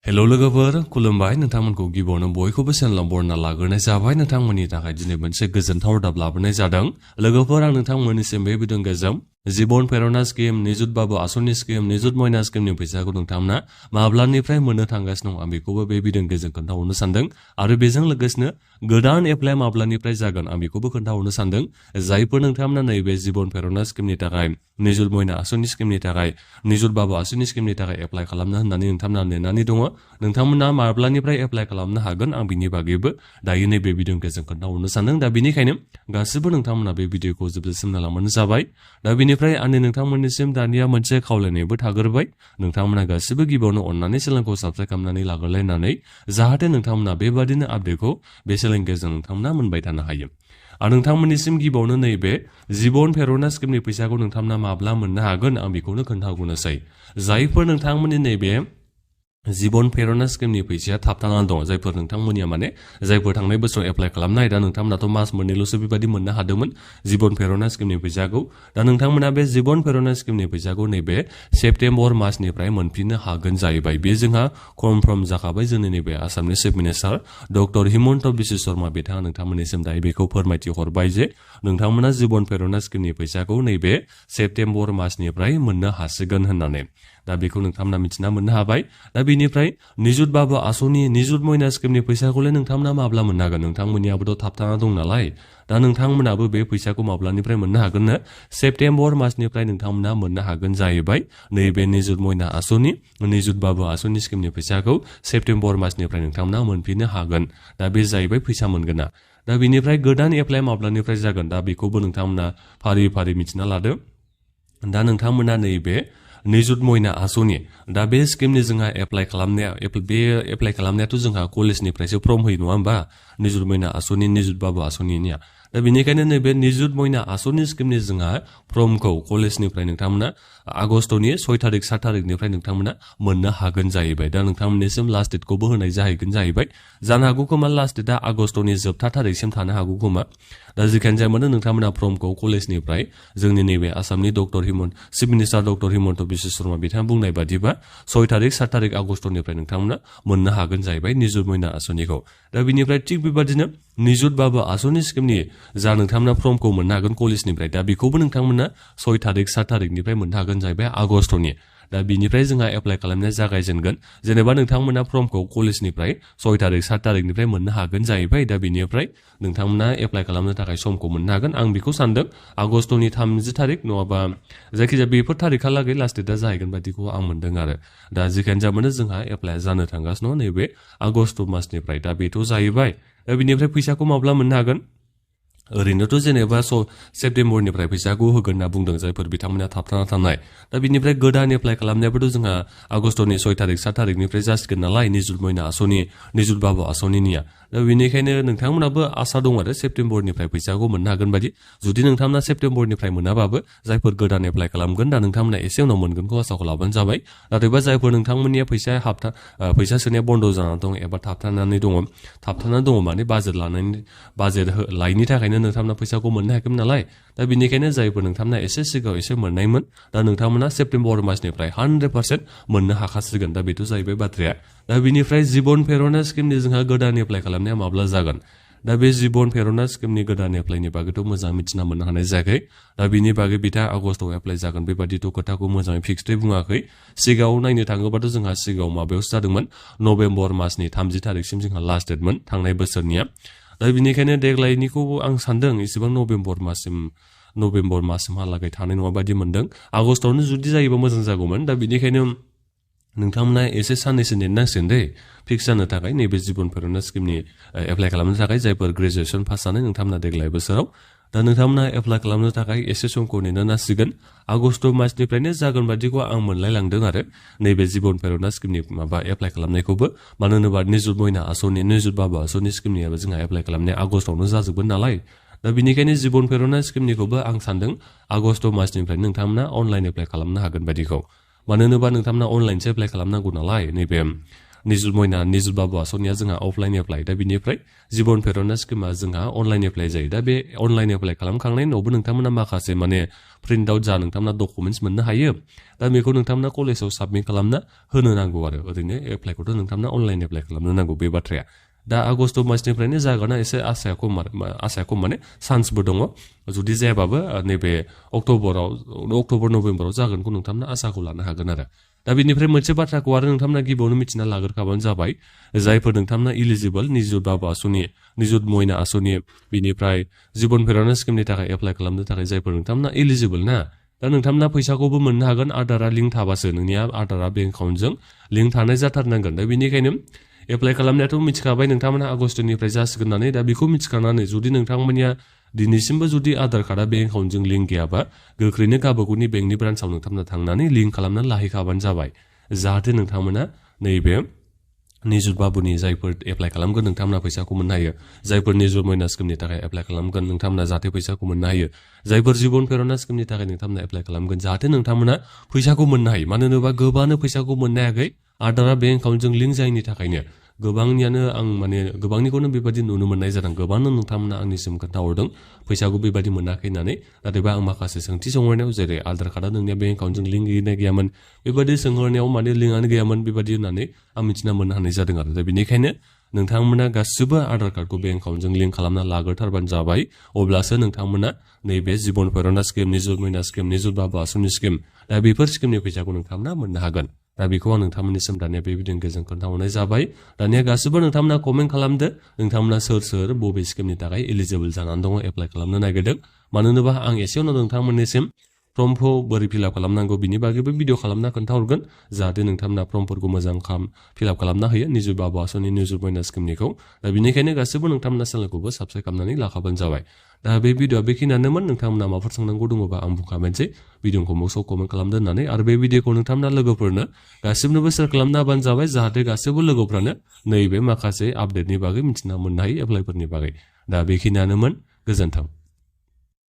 hello लोगोफोर खुलुमबाय नोंथांमोनखौ गिबियावनो बयखौबो चेनेलाव बरना लाग्रोनाय जाबाय नोंथांमोननि थाखाय दिनै मोनसे गोजोनथाव रादाब लाबोनाय जादों लोगोफोर आं नोंथांमोननिसिम बे भिडिअनि गेजेरजों जिबन प्रेरणा स्किम निजुत बाबु आसनि स्किम निजुत मयना स्किमनि फैसाखौ नोंथांमोना माब्लानिफ्राय मोननो थांगासिनो दं आं बेखौबो बे भिडिअनि गेजेरजों खोन्थाहरनो सानदों आरो बेजों लोगोसेनो गोदान एप्लाइ माब्लानिफ्राय जागोन आं बेखौबो खोन्थाहरनो सानदों जायफोर नोंथांमोना नैबे जिबन प्रेरणा स्किमनि थाखाय निजुत मयना आसनि स्किमनि थाखाय निजुत बाबु आसनि स्किमनि थाखाय एप्लाइ खालामनो होननानै नोंथांमोना नेनानै दङ नोंथांमोना माब्लानिफ्राय एप्लाइ खालामनो हागोन आं बिनि बागैबो दायो नैबे भिडिअनि गेजेरजों खोन्थाहरनो सानदों दा बेनिखायनो गासिबो नोंथांमोना बे भिडिअखौ जोबजासिम नायलांबानो जाबाय दा बेनिफ्राय आंनि नोंथांमोननिसिम दानिया मोनसे खावलायनायबो थागोरबाय नोंथांमोना गासिबो गिबियावनो अननानै चेनेलखौ साबस्क्राइब खालामनानै लाग्रोलायनानै जाहाथे नोंथांमोना बेबादिनो आपडेटखौ बे चेनेलनि गेजेरजों नोंथांमोना मोनबाय थानो हायो आरो नोंथांमोननिसिम गिबियावनो नैबे जिबन प्रेरणा स्किमनि फैसाखौ नोंथांमोना माब्ला मोननो हागोन आं बेखौनो खोन्थाहरनोसै जायफोर नोंथांमोननि नैबे जिबन प्रेरणा स्किमनि फैसाया थाबथानानै दं जायफोर नोंथांमोननिया माने जायफोर थांनाय बोसोराव एप्लाइ खालामनाय दा नोंथांमोनाथ' मास मोननैल'सो बेबायदि मोननो हादोंमोन जिबन प्रेरणा स्किमनि फैसाखौ दा नोंथांमोना बे जिबन प्रेरणा स्किमनि फैसाखौ नैबे सेप्तेम्बर मासनिफ्राय मोनफिननो हागोन जाहैबाय बे जोंहा कनफार्म जाखाबाय जोंनि नैबे आसामनि chief minister doctor Himanta Biswa Sharma बिथाङा नोंथांमोननिसिम दायो बेखौ फोरमायथि हरबाय जे नोंथांमोना जिबन प्रेरणा स्किमनि फैसाखौ नैबे सेप्तेम्बर मासनिफ्राय मोननो हासिगोन होननानै दा बेखौ नोंथांमोना मिथिना मोननो हाबाय दा बेनिफ्राय निजुत बाबु आसनि निजुत मयना स्किमनि फैसाखौलाय नोंथांमोना माब्ला मोननो हागोन नोंथांमोननियाबोथ' थाबथाना दं नालाय दा नोंथांमोनाबो बे फैसाखौ माब्लानिफ्राय मोननो हागोननो सेप्तेम्बर मासनिफ्राय नोंथांमोना मोननो हागोन जाहैबाय नैबे निजुत मयना आसनि निजुत बाबु आसनि स्किमनि फैसाखौ सेप्तेम्बर मासनिफ्राय नोंथांमोना मोनफिननो हागोन दा बे जाहैबाय फैसा मोनगोना दा बेनिफ्राय गोदान एप्लाइ माब्लानिफ्राय जागोन दा बेखौबो नोंथांमोना फारि फारि मिथिना लादो दा नोंथांमोना नैबे निजुत मयना आसनि दा बे स्किमनि जोंहा एप्लाइ खालामनायाथ' जोंहा कलेजनिफ्रायसो फर्म होयो नङा होमबा निजुत मयना आसनि निजुत बाबु आसनिनिया दा बेनिखायनो नैबे निजुत मयना आसनि स्किमनि जोंहा फर्मखौ कलेजनिफ्राय नोंथांमोना आगस्टनि 6 तारिख 7 तारिखनिफ्राय नोंथांमोना मोननो हागोन जाहैबाय दा नोंथांमोननिसिम लास्ट डेटखौबो होनाय जाहैबाय जानो हागौ खोमा लास्ट डेटआ आगस्टनि जोबथा तारिखसिम थानो हागौ खोमा दा जिखियानो जाया मानो नोंथांमोना फर्मखौ कलेजनिफ्राय जोंनि नैबे आसामनि chief minister doctor Himanta Biswa Sharma बिथाङा बुंनाय बादिबा 6 तारिख 7 तारिख आगस्टनिफ्राय नोंथांमोना मोननो हागोन जाहैबाय निजुत मयना आसनिखौ दा बिनिफ्राय थिग बेबादिनो निजुत बाबु आसनि स्किमनि जा नोंथांमोना फर्मखौ मोननो हागोन कलेजनिफ्राय दा बेखौबो नोंथांमोना 6 तारिख 7 तारिखनिफ्राय मोननो हागोन जाहैबाय आगस्टनि दा बिनिफ्राय जोंहा एप्लाइ खालामनाया जागायजेनगोन जेनेबा नोंथांमोना फर्मखौ कलेजनिफ्राय 6 तारिख 7 तारिखनिफ्राय मोननो हागोन जाहैबाय दा बिनिफ्राय नोंथांमोना एप्लाइ खालामनो थाखाय समखौ मोननो हागोन आं बेखौ सानदों आगस्टनि 30 तारिख नङाबा जायखिजाया बेफोर तारिखहालागै लास्ट डेटआ जाहैगोन बायदिखौ आं मोनदों आरो दा जिखियानो जाया मानो जोंहा एप्लाइआ जानो थांगासिनो दं नैबे आगस्ट मासनिफ्राय दा बेथ' जाहैबाय दा बिनिफ्राय फैसाखौ माब्ला मोननो हागोन ओरैनोथ' जेनेबा सेप्तेम्बरनिफ्राय फैसाखौ होगोन होनना बुंदों जायफोर बिथांमोना थाबथाना थानाय दा बिनिफ्राय गोदान एप्लाइ खालामनायाबोथ' जोंहा आगस्टनि 6 तारिख 7 तारिखनिफ्राय जासिगोन नालाय निजुत मयना आसनि निजुत बाबु आसनिनिया दा बेनिखायनो नोंथांमोनाबो आसा दं आरो सेप्तेम्बरनिफ्राय फैसाखौ मोननो हागोन बायदि जुदि नोंथांमोना सेप्तेम्बरनिफ्राय मोनाबाबो जायफोर गोदान एप्लाइ खालामगोन दा नोंथांमोना एसे उनाव मोनगोनखौ आसाखौ लाबानो जाबाय नाथायबा जायफोर नोंथांमोननिया फैसा सोनाया बन्द' जानानै दं एबा थाबथानानै दङ माने बाजेट लायैनि थाखायनो नोंथांमोना फैसाखौ मोननो हायाखैमोन नालाय दा बेनिखायनो जायफोर नोंथांमोना एसे सिगाङाव एसे मोननायमोन दा नोंथांमोना सेप्तेम्बर मासनिफ्राय 100% मोननो हाखासिगोन दा बेथ' जाहैबाय बाथ्राया दा बिनिफ्राय जिबन प्रेरणा स्किमनि जोंहा गोदान एप्लाइ खालामनाया माब्ला जागोन दा बे जिबन प्रेरणा स्किमनि गोदान एप्लाइनि बागैथ' मोजां मिथिना मोननो हानाय जायाखै दा बिनि बागै बिथाङा आगस्टआव एप्लाइ जागोन बेबादिथ' खोथाखौ मोजाङै फिक्सडै बुङाखै सिगाङाव नायनो थाङोबाथ' जोंहा सिगाङाव माबायावसो जादोंमोन नभेम्बर मासनि 30 तारिखसिम जोंहा लास्ट डेटमोन थांनाय बोसोरनिया दा बिनिखायनो देग्लायनिखौ आं सानदों इसेबां नभेम्बर माससिमहालागै थानाय नङा बायदि मोनदों आगस्टआवनो जुदि जायोबा मोजां जागौमोन दा बिनिखायनो नोंथांमोना एसे साननैसो नेनांसिगोन दे फिक्स जानो थाखाय नैबे जिबन प्रेरणा स्किमनि एप्लाइ खालामनो थाखाय जायफोर ग्रेजुवेसन पास जानाय नोंथांमोना देग्लाय बोसोराव दा नोंथांमोना एप्लाइ खालामनो थाखाय एसे समखौ नेनो नांसिगोन आगस्ट मासनिफ्रायनो जागोन बायदिखौ आं मोनलायलांदों आरो नैबे जिबन प्रेरणा स्किमनि एप्लाइ खालामनायखौबो मानो होनोबा निजुत मयना आसनि निजुत बाबु आसनि स्किमनियाबो जोंहा एप्लाइ खालामनाया आगस्टआवनो जाजोबगोन नालाय दा बिनिखायनो जिबन प्रेरणा स्किमनिखौबो आं सानदों आगस्ट मासनिफ्राय नोंथांमोना अनलाइन एप्लाइ खालामनो हागोन बायदिखौ मानो होनोबा नोंथांमोना अनलाइनसो एप्लाइ खालामनांगौ नालाय नैबे निजुत मयना निजुत बाबु आसनिया जोंहा अफलाइन एप्लाइ दा बिनिफ्राय जिबन प्रेरणा स्किमा जोंहा अनलाइन एप्लाइ जायो दा बे अनलाइन एप्लाइ खालामखांनायनि उनावबो नोंथांमोना माखासे माने प्रिन्ट आउट जा नोंथांमोना डकुमेन्ट्स मोननो हायो दा बेखौ नोंथांमोना कलेजाव साबमिट खालामना होनो नांगौ आरो ओरैनो एप्लाइखौथ' नोंथांमोना अनलाइन एप्लाइ खालामनो नांगौ बे बाथ्राया दा आगस्ट मासनिफ्रायनो जागोना एसे आसाया खम माने चान्सबो दङ जुदि जायाबाबो नैबे अक्ट'बर नभेम्बराव जागोनखौ नोंथांमोना आसाखौ लानो हागोन आरो दा बिनिफ्राय मोनसे बाथ्राखौ आरो नोंथांमोना गिबियावनो मिथिना लाग्रोखाबानो जाबाय जायफोर नोंथांमोना इलिजिबल निजुत बाबु आसनि निजुत मयना आसनि बिनिफ्राय जिबन प्रेरणा स्किमनि थाखाय एप्लाइ खालामनो थाखाय जायफोर नोंथांमोना इलिजिबल ना दा नोंथांमोना फैसाखौबो मोननो हागोन आधारा लिंक थाबासो नोंनिया आधारा बेंक एकाउन्टजों लिंक थानाय जाथारनांगोन दा बेनिखायनो एप्लाइ खालामनायाथ' मिथिखाबाय नोंथांमोना आगस्टनिफ्राय जासिगोन होननानै दा बेखौ मिथिखानानै जुदि नोंथांमोननिया दिनैसिमबो जुदि आधार कार्डआ बेंक एकाउन्टजों लिंक गैयाबा गोख्रैनो गावबागावनि बेंकनि ब्रान्चआव नोंथांमोना थांनानै लिंक खालामनानै लाहैखाबानो जाबाय जाहाथे नोंथांमोना नैबे निजुत बाबुनि जायफोर एप्लाइ खालामगोन नोंथांमोना फैसाखौ मोननो हायो जायफोर निजुत मयना स्किमनि थाखाय एप्लाइ खालामगोन नोंथांमोना जाहाथे फैसाखौ मोननो हायो जायफोर जिबन प्रेरणा स्किमनि थाखाय नोंथांमोना एप्लाइ खालामगोन जाहाथे नोंथांमोना फैसाखौ मोननो हायो मानो होनोबा गोबाङानो फैसाखौ मोननो हायाखै आधारा बेंक एकाउन्टजों लिंक जायैनि थाखायनो गोबांनियानो आं माने गोबांनिखौनो बेबायदि नुनो मोननाय जादों गोबांनो नोंथांमोना आंनिसिम खोन्थाहरदों फैसाखौ बेबायदि मोनाखै होननानै नाथायबा आं माखासे सोंथि सोंहरनायाव जेरै आधार कार्डआ नोंनिया बेंक एकाउन्टजों लिंक गैयामोन बेबायदि सोंहरनायाव माने लिंकआनो गैयामोन बेबायदि होननानै आं मिथिना मोननो हानाय जादों आरो दा बेनिखायनो नोंथांमोना गासिबो आधार कार्डखौ बेंक एकाउन्टजों लिंक खालामना लाग्रोथारबानो जाबाय अब्लासो नोंथांमोना नैबे जिबन प्रेरणा स्किम निजुत मयना स्किम निजुत बाबु आसनि स्किम दा बेफोर स्किमनि फैसाखौ नोंथांमोना मोननो हागोन दा बेखौ आं नोंथांमोननिसिम दानिया बेबायदिनो गोजोन खोन्थाहरनाय जाबाय दानिया गासिबो नोंथांमोना कमेन्ट खालामदो नोंथांमोना सोर बबे स्किमनि थाखाय एलिजिबल जानानै दङ एप्लाइ खालामनो नागिरदों मानो होनोबा आं एसेयावनो नोंथांमोननिसिम फर्मखौ बोरै फिलआप खालामनांगौ बिनि बागैबो भिडिअ खालामना खोन्थाहरगोन जाहाथे नोंथांमोना फर्मफोरखौ मोजां फिलआप खालामनो हायो निजुत बाबु आसनि निजुत मयना स्किमनिखौ दा बेनिखायनो गासिबो नोंथांमोना चेनेलखौबो साबस्क्राइब खालामनानै लाखाबानो जाबाय दा बे भिडिअआ बेखिनियानोमोन नोंथांमोना माबाफोर सोंनांगौ दङबा आं बुंखाबायसै भिडिअखौ मोक्सआव कमेन्ट खालामदो होननानै आरो बे भिडिअखौ नोंथांमोना लोगोफोरनो गासिबनोबो शेयार खालामना होबानो जाबाय जाहाथे गासिबो लोगोफ्रानो नैबे माखासे आपडेटनि बागै मिथिना मोननो हायो एप्लाइफोरनि बागै दा बेखिनियानोमोन गोजोन्थों